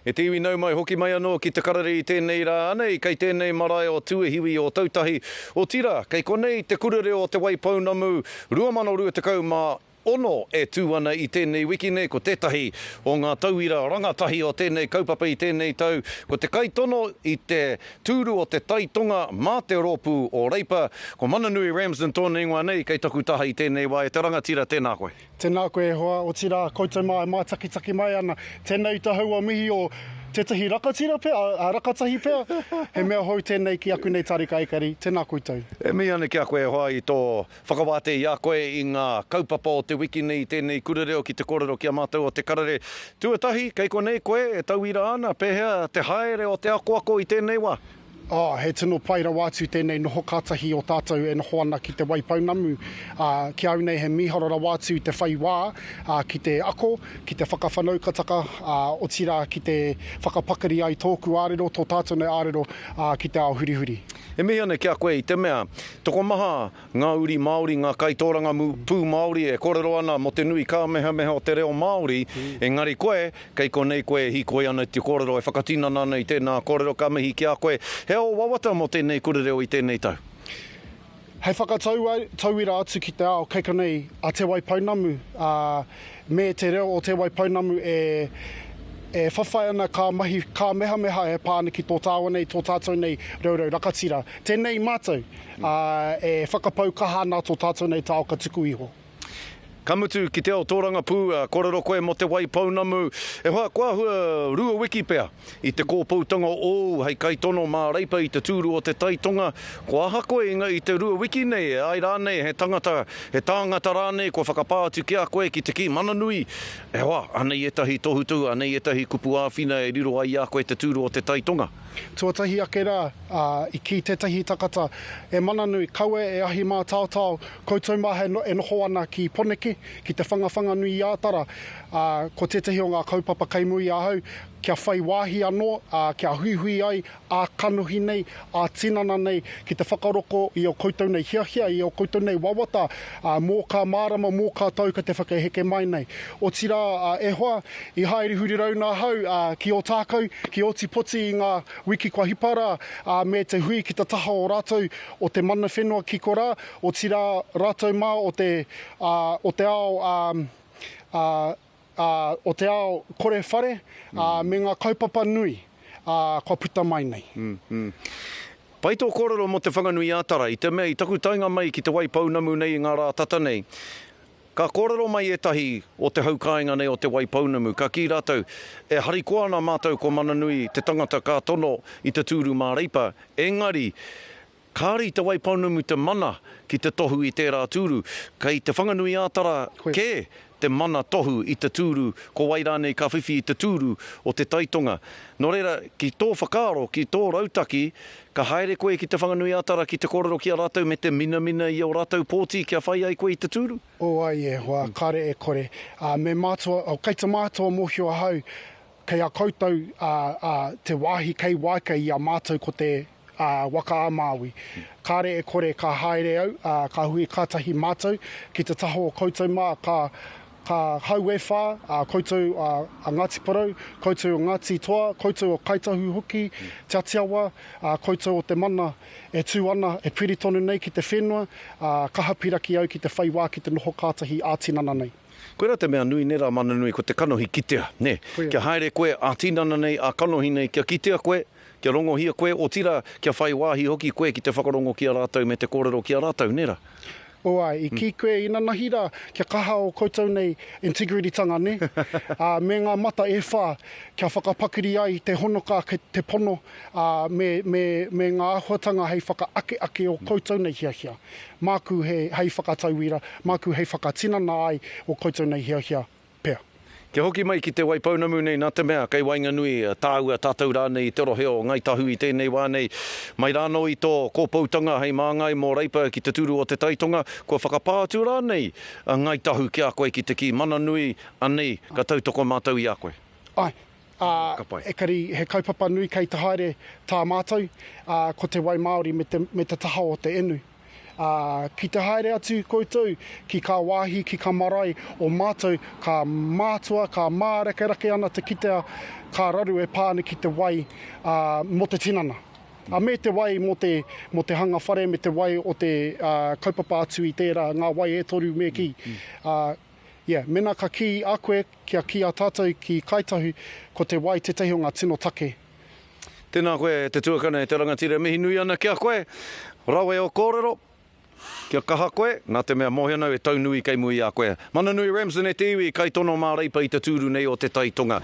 E te iwi nau mai hoki mai anō ki te karere i tēnei rā anei kei tēnei marae o Tuahiwi o Tautahi, otirā kei konei te kura reo o Te Waipounamu 2026 e tū ana i tēnei wiki nei ko tētahi o ngā tauira rangatahi o tēnei kaupapa i tēnei tau ko te kaitono i te tūru o te Tai Tonga mā te rōpū o Reipa ko Mananui Ramsden tōna ingoa nei kei taku taha i tēnei wā e te rangatira tēnā koe. Tēnā koe e hoa, otirā, koutou mā e mātakitaki mai ana. Tēnei te hau o mihi o tētahi rakatira pea, a rakatahi pea. He mea hou tēnei ki aku nei tareka ekari, tēnā koutou. E mihi ana ki a koe e hoa i tō whakawātea i a koe i ngā kaupapa o te wiki nei i tēnei kura reo ki te kōrero ki a mātou o Te Karere. Tuatahi, kei konei koe e tauira ana, pēhea te haere o te akoako i tēnei wā? Ā, he tino pai rawa atu tēnei noho kātahi o tātou e noho ana ki Te Waipounamu. Ā, ki a au nei he mīharo rawa atu te whai wā, ā, ki te ako, ki te whakawhanaukataka, ā, otirā ki te whakapakari ai tōku ārero, tō tātou nei ārero, ā, ki te ao hurihuri. E mihi ana ki a koe i te mea, tokomaha ngā uri Māori, ngā kaitōrangapū Māori e kōrero ana mō te nui kāmehameha o te reo Māori, engari koe, kei konei koe e hīkoi ana i te kōrero, e whakatinana ana i tēnā kōrero, ka mihi ki a koe. He ao wawata mō tēnei kura reo i tēnei tau? Hei whakatauira atu ki te ao, kei konei a Te Waipounamu, ā, me te reo o Te Waipounamu e e whawhai ana kā mahi kāmehameha e pā ana ki tō tāua nei, tō tātou nei rourou rakatira. Tēnei mātou, ā, e whakapau kaha ana tō tātou nei taoka tuku iho. Ka mutu ki te ao tōrangapū, kōrero koe mō Te Waipounamu. E hoa, kua āhua rua wiki pea i te kōpoutanga ōu hei kaitono mā Reipa i te tūru o Te Tai Tonga. Kua aha koe i i te rua wiki nei, e ai rānei he tangata, he tāngata rānei kua whakapā atu ki a koe ki te kī mana nui? E hoa, anei ētahi tohutohu, anei ētahi kupu āwhina e riro ai i a koe te tūru o Te Tai Tonga. Tuatahi ake rā, ā, i kī tētahi takata, E Mananui, kaua e ahi mātaotao, koutou mā e noho ana ki Poneke, ki Te Whangawhanganui-ā-Tara, ā, ko tētahi o ngā kaupapa kei mua i ahau, kia whai wāhi anō, ā, kia huihui ai ā-kanohi nei, ā-tinana nei, ki te whakaroko i ō koutou nei hiahia, i ō koutou nei wawata, ā, mō kā marama, mō kā tau ka te whakaheke mai nei. Otirā, ā, e hoa, I haere huri rauna ahau ki Ōtākou, ki Ōtipoti i ngā wiki kua hipa rā, ā, me te hui ki te taha o rātou o te mana whenua ki korā, otirā rātou mā o te, ā, o te ao, ā, ā, ā, o te ao kore whare, ā, me ngā kaupapa nui, ā, kua puta mai nei. Pai tō kōrero mō Te Whanganui-ā-Tara, i te mea i taku taenga mai ki Te Waipounamu nei i ngā rā tata nei, Ka kōrero mai ētahi o te hau kāinga nei o Te Waipounamu, ka kī rātou, e harikoa ana mātou ko Mananui te tangata ka tono i te tūru mā Reipa, engari, kāre i Te Waipounamu te mana ki te tohu i tērā tūru, kei Te Whanganui-ā-Tara kē te mana tohu i te tūru, ko wai rānei ka whiwhi i te tūru o Te Taitonga. Nō reira, ki tō whakaaro, ki tō rautaki, ka haere koe ki Te Whanganui-a-Tara ki te kōrero ki a rātou me te minamina i ō rātou pōti kia whai ai koe i te tūru? Oh ai e hoa, kare e kore. Ā, me mātua, oh, kei te mātua mōhio ahau, kei a koutou, ā, ā, te wāhi kei waeka i a mātou ko te, ā, Waka a Māui. Kāre e kore ka haere au, ā, ka hui kātahi mātou ki te taha o koutou mā, ka, ka hau e whā, ā, koutou a, a Ngāti Porou, koutou o Ngāti Toa, koutou o Kāi Tahu hoki, Te Atiawa, ā, koutou o te mana e tū ana, e piri tonu nei ki te whenua, ā, kaha piraki au ki te whai wā ki te noho kātahi ā-tinana nei. Koirā te mea nui nē rā Mananui ko te kanohi kitea, nē. Kia haere koe ā-tinana nei, ā-kanohi nei, kia kitea koe, kia rongohia koe, otirā, kia whai wāhi hoki koe ki te whakarongo ki a rātou me te kōrero ki a rātou, nē rā? Oh āe, i kī koe inanahi rā, kia kaha ō koutou nei integrity-tanga, nē? Ā, me ngā mata e whā, kia whakapakari ai te honoka ki te pono, ā, me, me, me ngā āhuatanga hei whakaakeake ō koutou nei hiahia. Māku he, hei whakatauira, māku hei whakatinana ai ō koutou nei hiahia pea. Kia hoki mai ki Te Waipounamu nei, nā te mea kei waenganui tāua, tātou rānei i te rohe o Ngāi Tahu i tēnei wā nei. Mai rānō i tō kōpoutanga hei māngai mō Reipa ki te tūru o Te Taitonga, kua whakapā atu rānei a Ngāi Tahu ki a koe ki te kī mana nui, anei, ka tautoko mātou i a koe? Āe, ā, ekari he kaupapa nui kei te haere tā mātou, ā, ko te wai Māori me te, me te taha o te enu. Ā, ki te haere atu koutou ki kā wāhi, ki kā marae o mātou, ka mātua, ka mārakerake ana te kitea kā raru e pā ana ki te wai, ā, mō te tinana. Ā, me te wai mō te, mō te hanga whare, me te wai o te, ā, kaupapa atu i tērā, ngā wai e toru me kī. Ā, yeah, mēnā ka kī a koe, kia kī a tātou ki Kāi Tahu, ko te wai tētahi o ngā tino take. Tēnā koe e te tuakana e te rangatira, mihi nui ana ki a koe. Rawe o kōrero. Kia kaha koe, nā te mea mōhio ana au e tau nui kei mua i a koe. Mananui Ramsden e te iwi, kaitono mā Reipa i te tūru nei o Te Tai Tonga.